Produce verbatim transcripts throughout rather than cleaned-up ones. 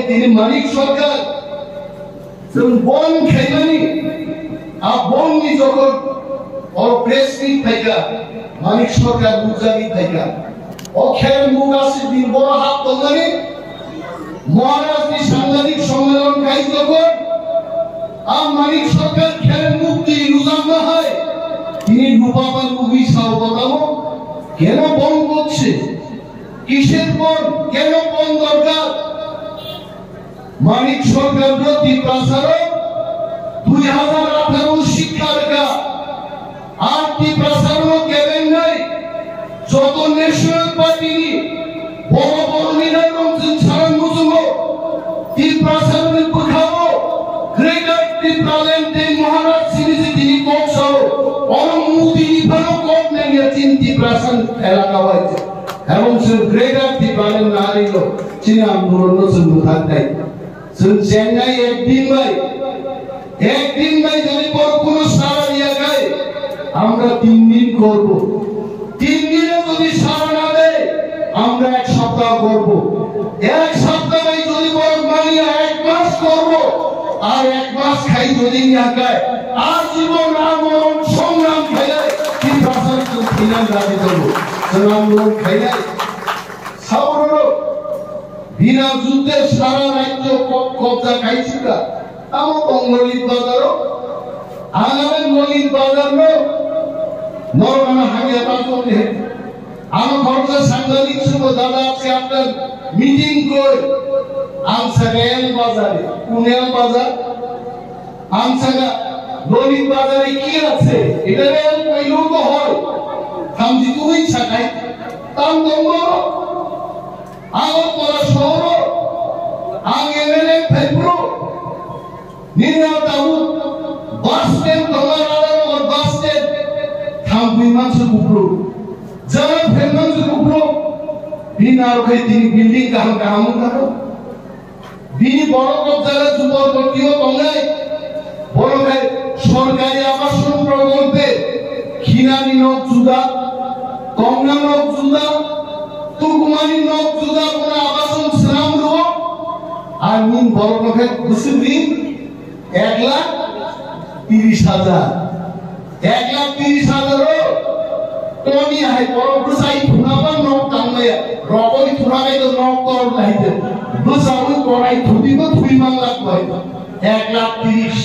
Tini Manik Sarkar chwng bon khaimani, a bonni jokhon o press meet phaikha, Manik Sarkar nukjagwi phaikha. O khereng muk aswk din boro hap tongmani, Maharaj ni sanghatik sommelono khai jokhon, a Manik Sarkar khereng muk twi nujakma hai, tini nupaba nugwi sao botamo, keno bon korche? Kisher bon? Keno bon dorkar? Manik Sarkar no Tiprasa rok dui hajar atharo sikha rwkha. Ar Tiprasa rok kebeng nai joto National Party ni boro boro ni nai rong chwng sana muchungo. Tiprasa rok ni bwkhao Greater Tipraland tei Maharaj simi je tini kok sao. Oro Modi ni phano kok nangya chini Tiprasa elaka wai. Ebong chwng Greater Tipraland nari lo chini andolon no chwng mwthang nai. Chwng chengnai ek din bai, ek din bai jodi boro kono sara riya khai, আমরা তিন দিন করব। তিন দিনে যদি সাড়া না দেয়, আমরা এক সপ্তাহ করব। এক সপ্তাহ bai jodi boro manya ek mas korbo, ar ek mas khai jodi riya khai, ajibon amoron songram khailai, Tiprasa chwng thwinan raji tongo. Chwng andolon khailai. Sauroro bina judde sara rajyo kobja khai sika. Tamo tong Lolit Bazaro. Ang abe Lolit Bazar no norok ano hamya ta tong de. Ano khoroksa sanghatik subo dada, aske apnar meeting koi? Ang saka L Bazar, kun L Bazar? Ang saka Lolit Bazar e ki ache? Eta L pailu to hoi. Thamji tui sakai. Tam tong bo. Agartala sohoro ang M L A phaiphuru, nini o tabuk bus stand tongo, Radhanagar bus stand, thangwi mansa kuphuru, jara phen mansa kuphuru, bini aro khai tini building kaham kaham wngkha. Bini borok rok jara jubor botio tongnai, borok hai sorkari abason prokolpe khinani nok juda, tongnang nok juda, tukumani nok juda, bono abason swnam rwo, ar nini borok rok hai bwswk ring ek lakh tiris hajar. Ek lakh tiris hajar o toni hai borok bwsai thunaba nok tangmaya, rokoi thunai to nok tor lai de. Bwsaui korai thuni bo thui man lak bai. Ek lakh tiris.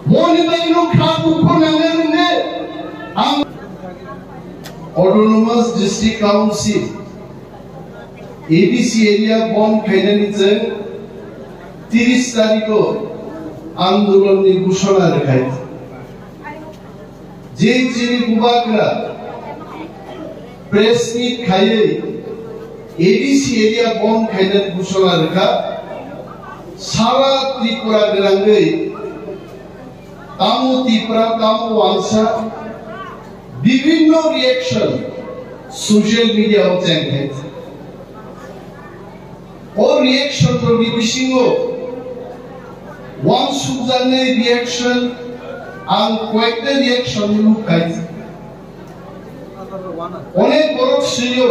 Moni bai no kha bukho nangnai rwngde. Ang Autonomous District Council, A D C area bon khainani chwng tiris tarikh o andolon ni ghoshona rwkhai. Je chini bubagra press meet khaiwi A D C area bon khainani ghoshona rwkha, sara Tripura gwnangwi tamo Tipra, tamo Wansa, bibinno reaction social media o chengkhe. O reaction rokni bisingo uansukjaknai reaction, ang koyekta reaction nukha. Onek borok swiyo,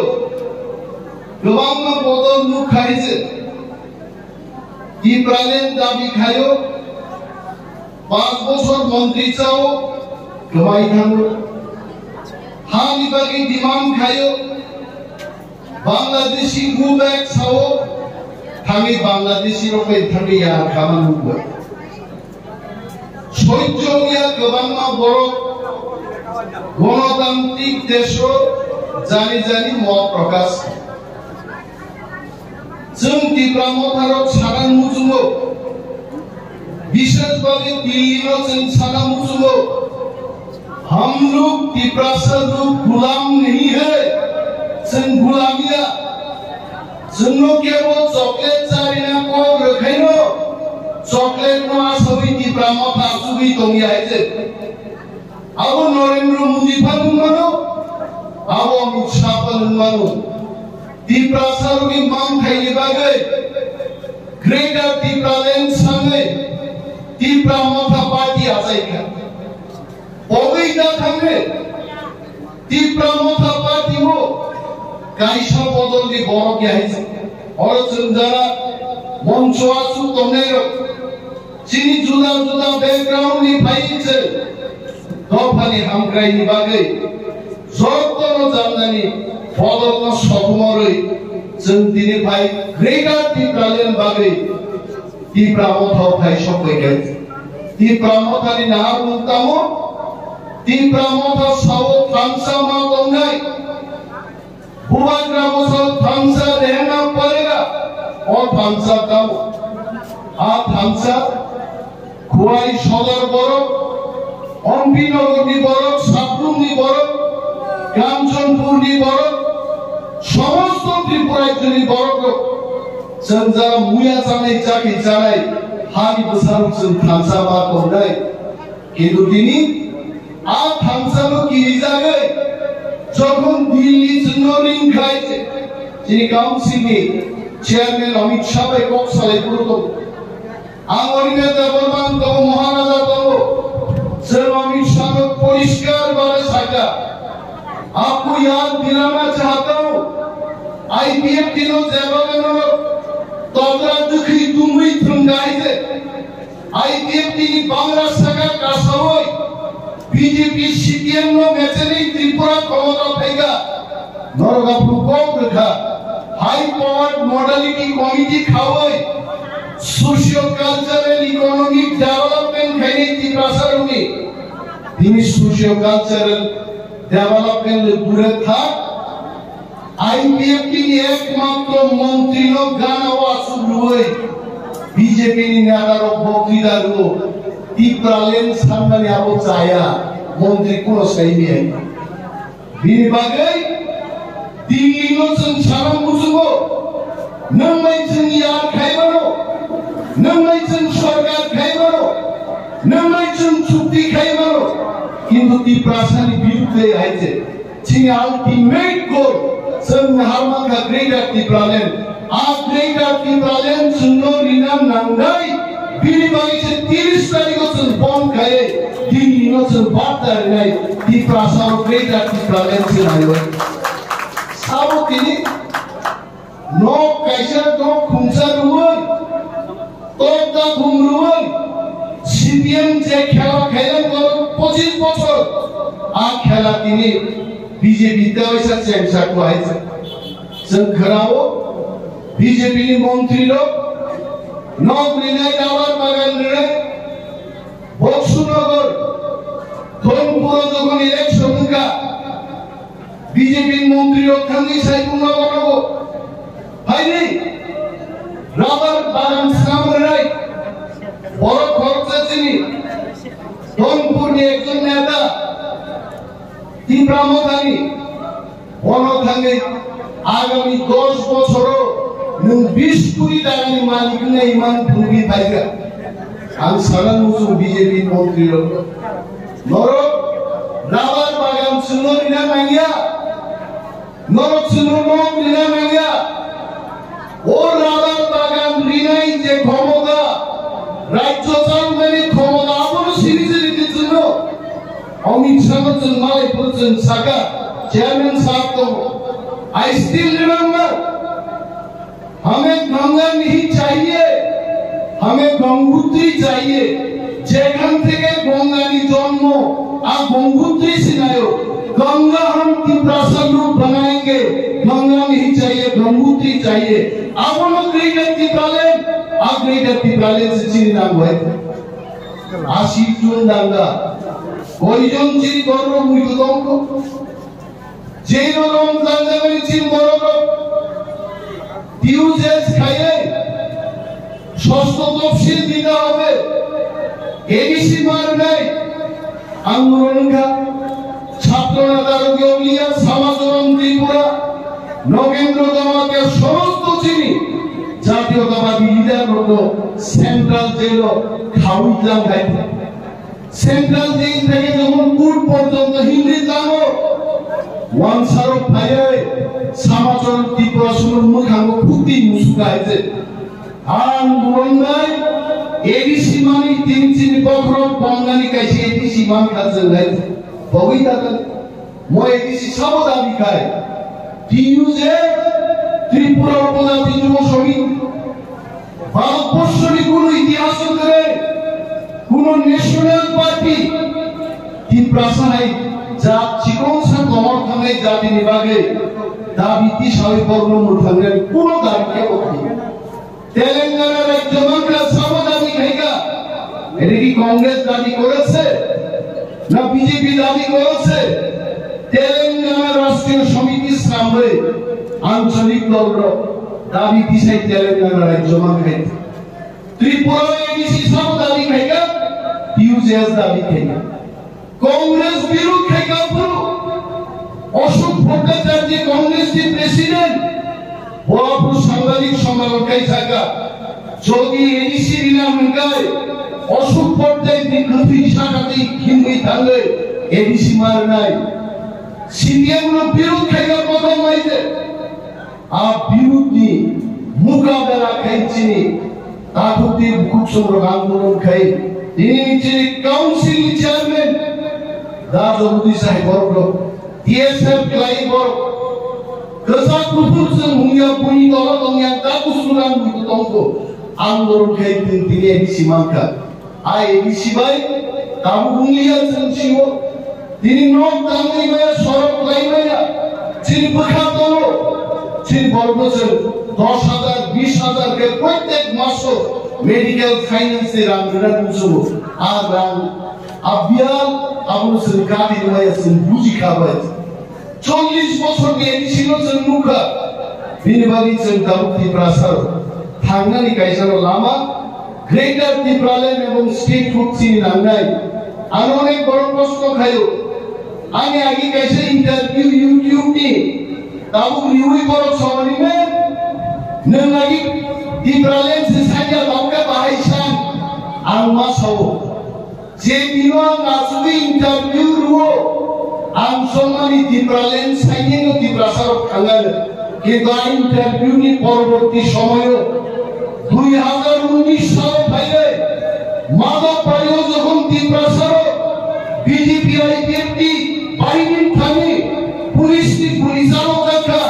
kwbangma bodol nukha je Tipraland dabi khaio, panch bochor montri chao, kwbai thango. Hani bagwi demand khaio, Bangladeshi go back sao, thangwi Bangladeshi rok bai thangwi ya kama nukha. Soichong ya kwbangma borok Gonotantrik desho jani jani mot prokash. Chwng Tipra motharok sana muchungo, bishes bagwi Dillino chwng sana muchungo, "Hum log Tiprasa log gulam nahi hai, chwng gulam ya." Chwngno kebo chocolate charina kok rwkhaino, chocolate no asawi Tipra motha achugwi tongya hai je. Abo Narendra Modi pha nungmano, abo Amit Shah pha nungmano. Tiprasa rokni mangthaini bagwi Greater Tipraland sangwi Tipra motha party achaikha. Pogwi da thangwi Tipra motha party bo kaisa bodolni borok ya hai se. Oro chwng jara Moncho aswk tongnairok chini juda juda background ni phaiwi se dophani hamkraini bagwi jotono jamnani bodolno sokomorwi chwng tini phai Greater Tipraland bagwi Tipra Motha phai sokphaikha. Tipra Mothani naharmung tamo? Tipra Motha sao thansa ma tongnai. Bubagra bosor thansa rehna parega. O thansa tamo? A thansa Khowai sodor borok, Ompinogorni borok, Sabrumni borok, Kanchanpurni borok, somosto Tripura rajyoni borokrok. Chwng jara muya chanai, chakri chanai, hani bwsarok chwng thansa ma tongnai. Kintu tini a thangsano kirijagwi jokhon Delhi chwngno ringkhai, chini council ni chairman Amit Shah bai kok salai phuru tongo. Ang Arindam Debbarma tongo, Maharaja tongo, chwng Amit Shah no poriskar bhabe sakha, "Aapko yaad dilana chahta hoon, I P F T no jebhabe no tokra dukhi tumui thwngkha hai je." I P F T ni bangra saka kasawi B J P C P M no mechenwi Tripura khomota phaikha. Norok aphuru kok rwkha. High powered modality committee khawi socio cultural economic development khainai Tiprasa rokni. Tini socio cultural development le dure thak. I P F T ni ekmatro montri no gana o asuk rwui B J P ni neta rok boktwita rwo, Tipraland sanmani abo chaya, montri kuno sai miyai. Bini bagwi Delhi no chwng sana muchungo, nwng bai chwng yar khai mano, nwng bai chwng sorkar khai mano, nwng bai chwng chukti khai mano, kintu Tiprasa ni birudde hai je. Chini ultimate goal, chwng naharmankha Greater Tipraland. A Greater Tipraland chwngno rina nangnai, bini bagwi se tiris tarikho chwng bond khaiwi Delhi no chwng barta rinai, Tiprasa o Greater Tipraland se naiwi. Sabo tini Nok kaisa nok khungsa rwui, tok da khung rwui, C P M je khela khailai tongo pochis bochor, a khela tini B J P tewaisa chengsa kwlaijak. Chwng khwnao B J P ni montri rok nok rinai, rubber bagan rinai, Boksunagar, Dhonpuro jokhon election wngkha, B J P montri rok thangwi sai phungno bonogo. Phaini rubber bagan swnam rwnai. Borok khoroksa chini Dhonpurni ekjon neta Tipra Mothani. Bono thangwi agami dos bochoro nwng bis koti takani malik wngnai imang phungwi phaikha. Ang sana muchung B J P montri rok. Norok rubber bagan chwngno rina nangya. Norok chwngno nok rina nangya. O rubber bagan rinai je khomota, rajyo chalmani khomota, abono siri siri di chwngno. Amit Shah no chwng malai phuru chwng saka, chairman sahab tongo. I still remember, "Hame Ganga nahi chahiye, hame Gangotri chahiye." Jekhan theke Ganga ni jonmo, a Gangotri sinayo. Ganga hum Tiprasa look banayenge, Ganga nahi chahiye, Gangotri chahiye. Abono Greater Tipraland, a Greater Tipraland se chini nango hai. Ashi chun danga. Koijon chini borok muitu tongkho. Jeno rom janjagani chini borok rok. T U J S khaiye. Sosto topsil dita hobe. A D C marnai. Ang murunga. Chhatro neta rok yoglia, Samajorom Tripura, Nogendro Jamatia, somosto chini jatiyotabadi leader rokno central jail o khawi tlang khai. Central jail theke jemon court porjonto himri tlango, wansarok phaiwi Samajorom Tripura sumung mwkhango khukti musuka hai je. Ang burongnai A D C mani tin chini bokhorok bongnani kaisa A D C man kha jwngnai. Bogwi takal mo A D C sabo dabi khai. T U J Tripura Upojati Jubo Samiti. Bharatborsho ni kuno itihas o kwrwi, kuno national party Tiprasa hai jat chikon sa komor thangnai jati ni bagwi dabi tisawi borno mwthangnani kuno dabi kebo khaikha. Telangana rajyo mankha sabo dabi khaikha. Eta ki Congress dabi koreche? Na B J P dabi koreche? Telangana Rashtriyo Samiti swnamwi ancholik dolrok dabi tisai Telangana rajyo mankha. Tripura A D C sabo dabi khaikha, T U J S dabi khaikha. Congress birud khaikha phuru Ashok Bhattacharya Congress ni president, bo aphuru sangbadik sommelono khai sakha, jodi A D C rina hwnkhai Ashok Bhattacharya ni kwthwi sakati khimwi thangwi A D C ma rwnai. C P M no birud khaikha bodol naide. A birudni mukabela khai chini takhuk tei bukhuk songrok andolon khai tini chini council ni chairman da Jagodish hai borok rok T S F khlai borok kwchak kuphur chwng hungya buini dolo tongya kaku suran buitu tongkho andolon khai tini tini A D C mankha. A A D C bai tabuk wngya chwng sio. Tini nok tangwi maya, sorok lai maya. Chini bwkha tolo. Chini borok chwng dos hajar, bis hajar khe protek maso medical finance ni rang rwna muchungo. A rang, a biyal, abono chwng kati maya, chwng buji kha bai. Chollish bochor ni A D C no chwng nukha. Bini bagwi chwng tabuk Tiprasa rok thangnani kaisa no lama Greater Tipraland ebong statehood chini nangnai. Ano onek borok proshno khaio. Ani agi kaisa interview YouTube ni tabuk riwi borok sawani me nwng agi Tipraland se sanya tabuk bahai san ang ma sao. Je dino ang asugwi interview rwo, ang songmani Tipraland sainino Tiprasa rok thangano. Kintu a interview ni porborti somoyo dui hazar unnish salo phainai Madhab Pai o jokhon Tiprasa rok B J P I P F T bahini thani police ni police alo jakha,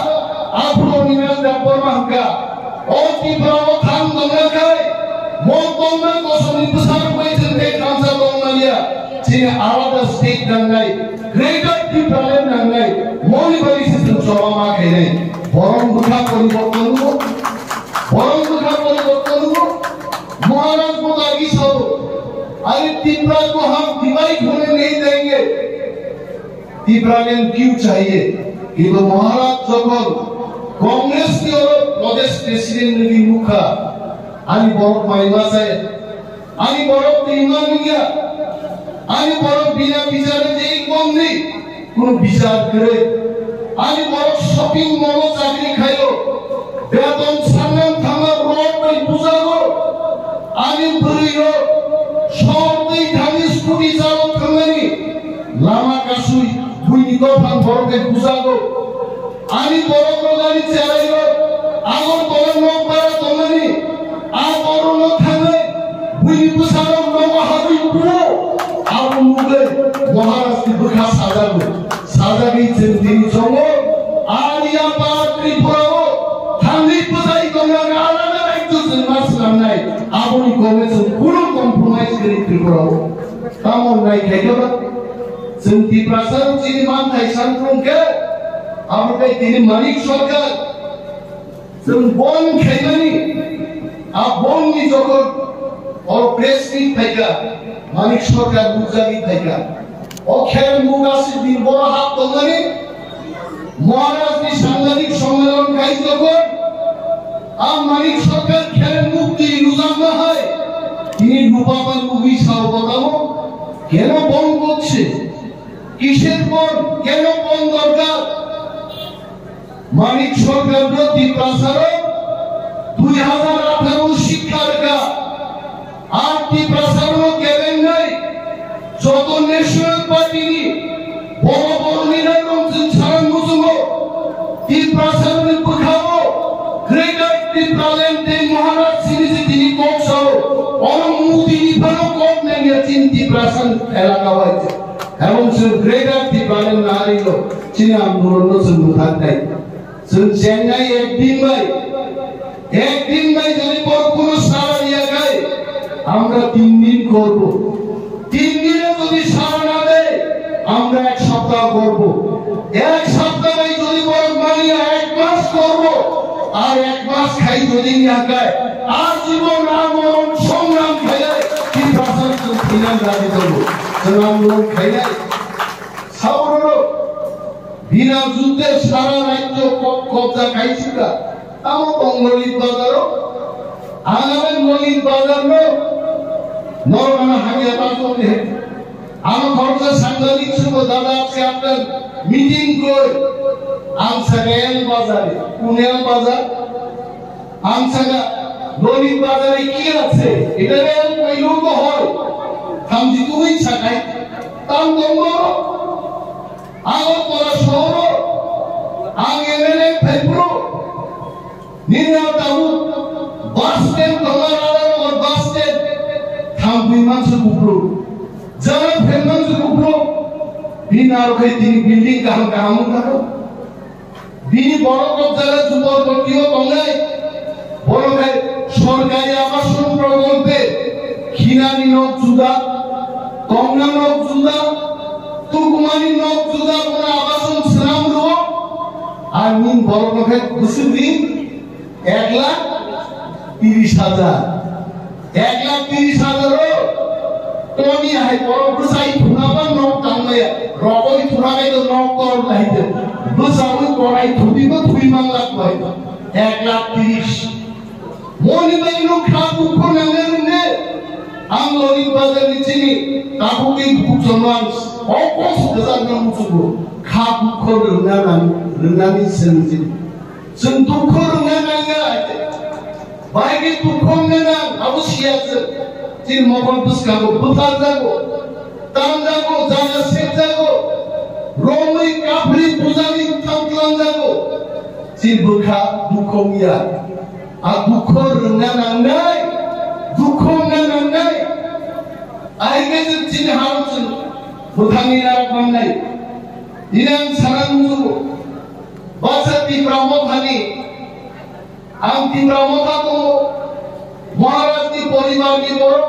aphuru Nilesh Debbarma hwnkha. O Tripura o thang tongna khai, mo tongna kosongni bwsarok bai chwng tei thansa tongna liya. Chini alada state nangnai, Greater Tipraland nangnai, moni bai se chwng choba ma khainai. Borom bwkha poriborton nugo, borom bwkha poriborton nugo. Maharaj bo dagi sao, "Are Tripura ko hum divide hone nahi denge." Tipraland kyun chahiye? Kintu Maharaj jokhon Congress ni oro Pradesh President ni mukha, ani borok mai ma chaya, ani borok twi ma nungya, ani borok bina bichar je ek bom ni, kono bichar kwrwi, ani borok shopping mall o chakri khaio, beton sangnang thangma rod bai bujago, ani bwrwi rok shor twi thangwi scooty chalo thangmani. Lama kasui, buini dophang borok bai bujago. Ani borok rok ani cherai rok, Agartala nok bara tongmani, a borok no thangnai, buini bwsarok nogo habwi kuo. Abo nugwi Maharaj ni bwkha sajago. Sajagwi chwng tini chongo, ani apa Tripura o thangwi bwsai tongna alada rajyo chwng ma swnamnai. Aboni kok le chwng kunu compromise kwrwi Tripura o. Tamo nai khaikhe ba? Chwng Tiprasa rok chini manthai sankhrung khe, abo tei tini Manik Sarkar chwng bon khaimani, a bon ni jokhon o press meet phaikha, Manik Sarkar nukjagwi phaikha. O khe mugasi din boro hap tongmani, Maharaj ni sangbadik sommelon khai jokhon, a Manik Sarkar khere mukti nujakma hai, tini nubaban mugwi sao botamo, keno bon korche? Kisher bon? Keno bon dorkar? Manik Sarkar no Tiprasa rok dui hazar atharo sikha rwkha. Ar Tiprasa rok kebengnai joto National Party ni boro boro leader rok chwng sana muchungo. Tiprasa rok ni bwkhao Greater Tipraland tei Maharaj chini je tini kok sao, oro Modi ni phano kok nangya chini Tiprasa elaka wai. Ebong chwng Greater Tipraland nahari no chini andolon no chwng mwthang nai. Chwng chengnai ek din bai, ek din bai jodi bor kuno আমরা তিন দিন করব। তিন দিনে যদি সাড়া না দেয়, আমরা এক সপ্তাহ করব। এক সপ্তাহে যদি বরং মানি না, এক মাস করব। আর এক মাস খাই যদি না খায়, আজীবন আমরণ সংগ্রাম খাইলে কি প্রশাসন ফিনান্স দাবি করব। আন্দোলন খাইলে সাবরণ বিনা যুদ্ধে সারা রাজ্য ক-, কবজা খাইছিল। Tamo tong Lolit Bazar o. Ang ang Lolit Bazar no. Norok ano hamya ta tong de. Ano khoroksa sangani chubo dada aske apnar meeting koi. Ang saka el bazar, kunel bazar. Ang saka Lolit Bazar e ki ache? Eta el koilo to hoi. Hamji tui sakai. Tam tong do. Agartala sohoro ang M L A phaipro, nini ang tabuk bus stand tongma rara nogor bus stand thamtwi mansu kupro, jara phen mansu kupro, bini aro khai tini building kaham kaham wngkha. Bini borok rok jara jubor botio tongnai. Bono khe sorkari abason prokolpe khinani nok juda, tongna nok juda, tukumani nok juda, bono abason swnam rwo. Ar nini borokno khe bwswk ring ek lakh tiris hajar. Ek lakh tiris hajar o toni hai borok bwsai thuna ba nok tangmaya, rokoi thuna bai to nok tor lai de. Bwsaui korai thudi bo thui man lak bai. Ek lakh tiris. Moni bai no kha dukho nangnai nwngnai. Ang Lolit Bazar ni chini tabuk ni bukhuk chomang. Okos bwsakno muchugo. Kha dukho rwngna nang, rwngnani seng chini. Chwng dukho rwngna nangya. Bai khe dukho wngna nang, abo siya chwng. Chini mokol bwskango bwtharjago. Tanjago, jaga sekjago, romwi kaphri bujani thang tlanjago. Chini bwkha dukho wngya. A dukho rwngna nangnai, dukho wngna nangnai. Ahikhe chwng chini hao chwng bwthangni narak mangnai. Nini ang sana nungjago. Baksa Tipra Mothani Ang Tipra Motha tongo, Maharaj ni poribar ni borok.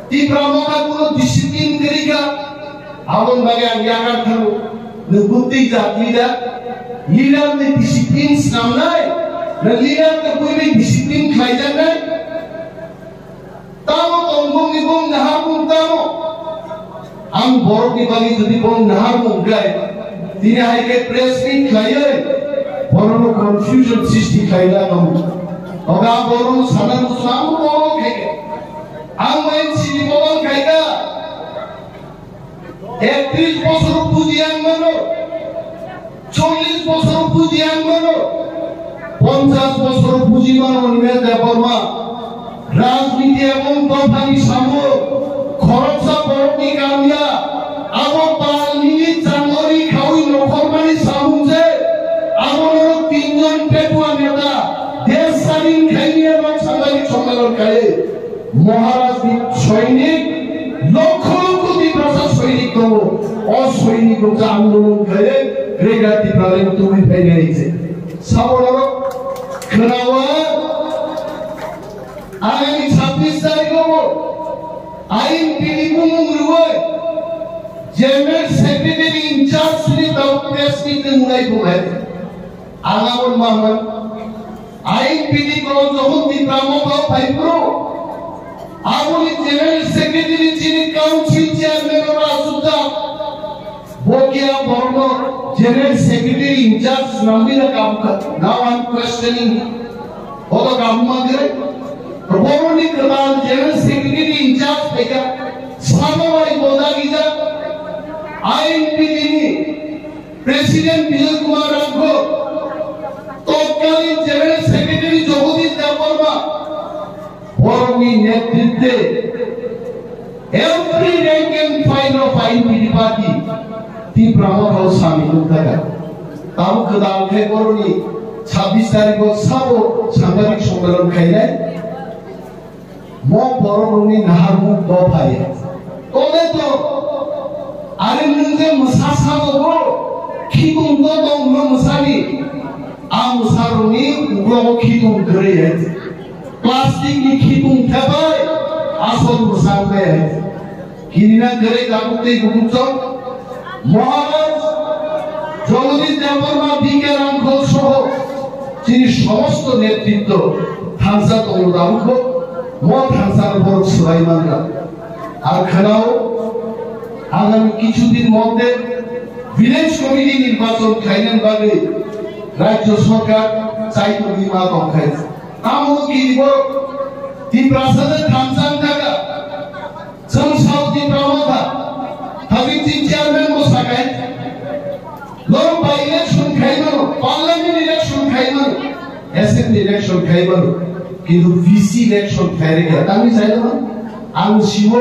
Tipra Motha kuno discipline kwrwi kha, aboni bagwi ang yakar thangwi. Nwng bwtwi jat leader, leader ni discipline snamnai, na leader ni buini discipline khlaijaknai. Tamo tong bongni bong naharmung tamo. Ang borokni bagwi jodi bong naharmung khlai, tini hai khe press meet khlaiwi borokno confusion srishti khlai lama. Oga borokno sana muchung ang borok khaikha. Ang N C ni bobang khaikha. Ektrish bosor buji ang mano. Chollish bosor buji ang mano, ponchash bosor buji mano Animesh Debbarma. Rajniti ebong dophani samo khoroksa borokni kamya abo pal nini changori khaui nokhormani samung je abo norok tinjon petua neta desh sadin khaini eba sangari sommelon khai. Maharaj ni soinik, lokho lokho Tiprasa soinik tongo. O soinik rok je andolon khlaiwi Greater Tipraland tubui phainai se. Sabo norok khnawa, agami chhabbish tarikh o I N P ni bumung rwui General Secretary in charge ni tau press meet ni mulai bungai. Ang aboni mahman, I N P ni kolok jokhon Tipra Motha phai phuru, aboni General Secretary chini Council Chairman oro achukjak. Bo khe ang borokno General Secretary in charge swnamwi na kabukha. Now I'm questioning. Bodo kabuma gre. Boroni kwtal General Secretary in charge phaikha. Sabo bai boda gijak. I N P ni President Bijoy Kumar Rangkho, তৎকালীন General Secretary Jagadish Debbarma, borokni netritwe every rank and file of I N P T party Tipra Motha o samil wngkha. Tabuk kwtal khe borokni chhabbish tarikh o sabo sangadik sommelon khainai. Mo borok rokni naharmung dophai. Tole to, are nwng je mwsa sago bo, khitung to tong no mwsani. A mwsa rokni uklogo khitung kwrwi hai. Plastic ni khitung thepai, Asol bwsang khe kirina kwrwi tabuk tei bukuchok Maharaj Jagadish Debbarma, B K Rangkhol soho chini somosto netritto thansa tongo tabukbo, mo thansa borok swlai manna. Ar khwnao agami kichu din moddhe village committee nirbachon khainani bagwi rajyo sorkar chaitogwi ma tongkhai. Tamo kiribo Tiprasa de thansa wngkha. Chwng South ni Pramotha, habitni chairman bo sakai. Norok by election khai mano, parliament election khai mano, assembly election khai mano, kintu V C election khai rikha. Tangwi sai mano, ang siwo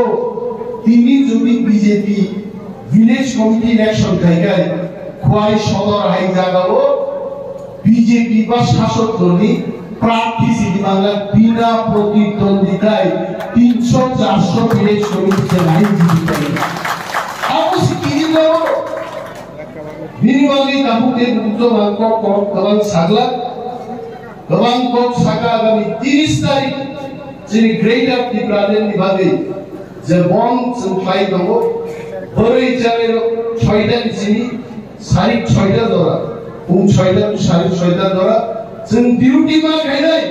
tini jodi B J P village committee election khai khai, Khowai sodor hai jagao B J P ba sasok dolni prarthi sidi mangla bina protidwonditai tinsho charso village committee se nai jidi pai. Abo si kiri dawo. Bini bagwi tabuk tei bukto bang kok kok kwbang sagla, kwbang kok saka agami tiris tarik chini Greater Tipraland ni bagwi je bond chwng khlai tongo, bwrwi charairok soita ni simi Sarik soita jora, pung soita to sarik soita jora, chwng duty ma khainai,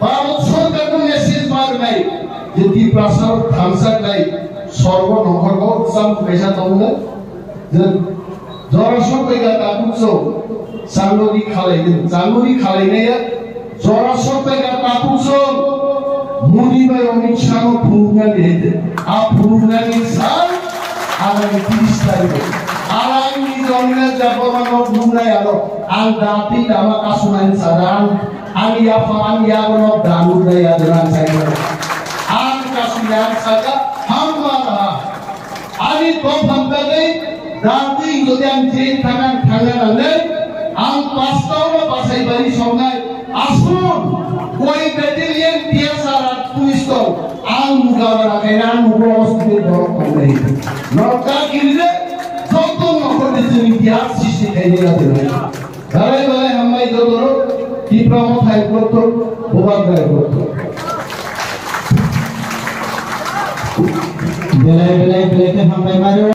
Bharat Sarkar no message ma rwnai, je Tiprasa rok thansa khlai, sorgo nongkhor bo sam kaisa tongo, je jora sok bai ga tabuk chwng, changori khalai din, changori khalai nai ya, Jora sokta ga tatuk song, Modi bai Amit Shah no phunuknani hete. A phunuknani sal, agami tiris tarik. Arang ni jongna jabama no phunuknai ano. Ang dati dama kasunani sadang. Ang yafa ang yago no danuknai adana ang sayo. Ang kasunani ang saka hamma raha. Ani tongtham bagwi dati jodi ang je thangan thangan nangnai, ang pastao no basai bari songnai, asun, koi battalion T S R at police tong, ang mukabala khaina ang muklo hospital borok tongnai. Norok ta kiride, joto nokhor ni chini bihar sristi khainai na tongwi. Belai belai hambai jotono, Tipra Mothai Ukloktong, Bubagra Ukloktong. Belai belai belai khe hambai mano.